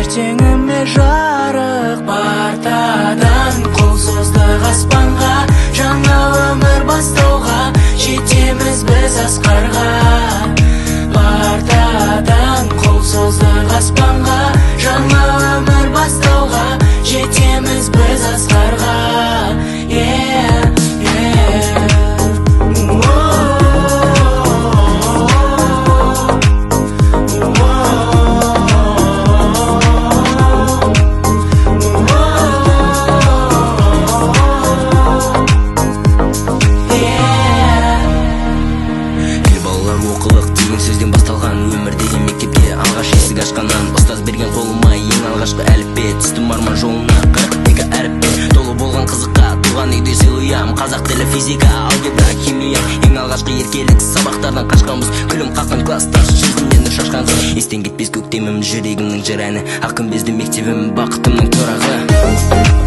Ертеңіме жарық. Партадан қол создық аспанға, жаңа өмір бастауға, жетеміз біз асқарға. Партадан қол создық аспанға, жаңа өмір бастауға, жетеміз біз асқарға. Yeah. Yeah. Ел балалар, оқылық деген сөзден басталған өмір деген мектепке алғаш есік ашқаннан, ұстаз берген қолыма ең алғашқы әліппе, түстім арман жолына 42 әріппен. Толы болған қызыққа туған үйде сыйлы ұям, қазақ тілі, физика, алгебра, химия. Ең алғашқы еркелік, сабақтардан қашқанбыз, күлім қаққан классташ, жүзінен нұр шашқан қыз. Естен кетпес көктемім, жүрегімнің жыр әні, ақ күмбезді мектебім, бақытымның тұрағы.